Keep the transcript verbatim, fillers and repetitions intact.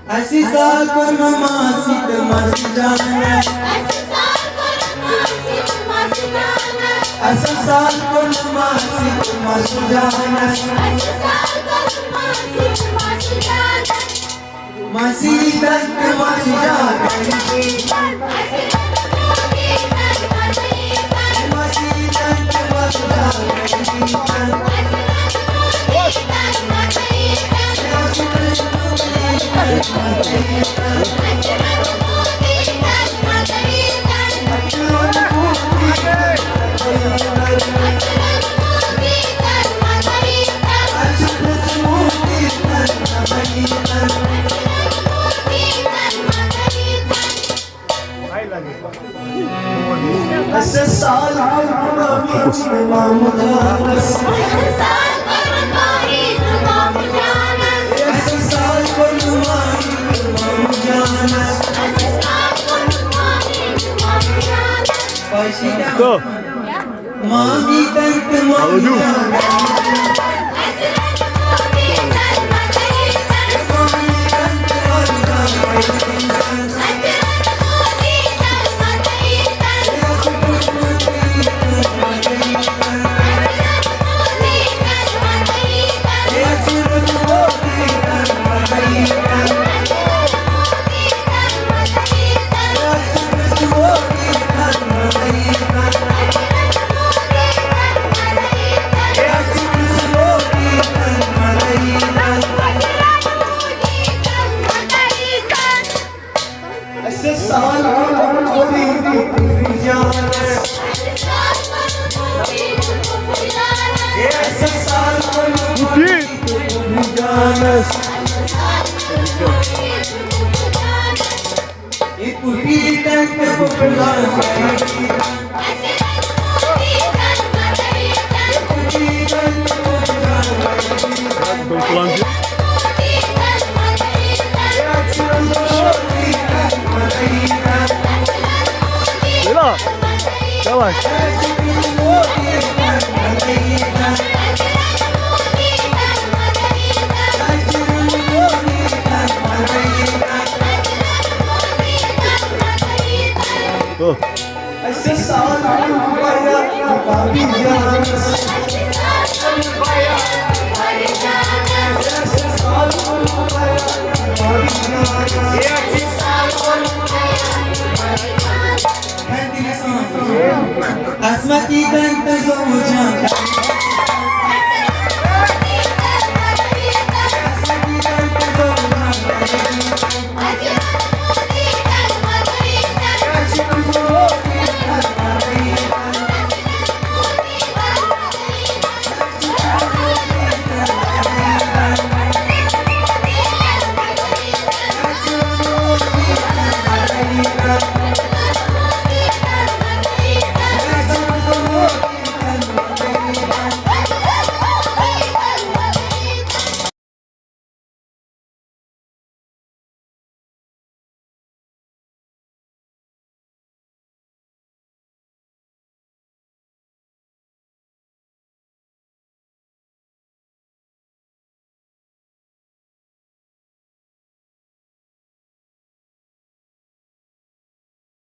اَسہِ سال کوٚر نہٕ ماسی تہٕ ماسی جانَس۔ اَسہِ سال کوٚر نہٕ ماسی تہٕ ماسی جانَس۔ ماسی تہٕ ماسی جانَس۔ اَسہِ سال کوٚر نہٕ ماسی تہٕ ماسی جانَس۔ اَسہِ سال کوٚر نہٕ ماسی تہٕ ماسی جانَس۔ پٲشی کیٛاہ؟ تو۔ مامی تَتہِ تہٕ مامی آوجو۔ جانَس۔ اَسہِ سال کوٚر نہٕ ماسی تہٕ ماسی جانَس۔ اَسہِ سال کوٚر نہٕ ماسی تہٕ ماسی جانَس۔ اے پُفی تَتہِ تہٕ پُفی جانَس۔ Yavaş. Oh. اَسہِ سال کوٚر نہٕ ماسی تہٕ ماسی جانَس۔ عصمتی تَتہِ تہٕ زوٚمُت۔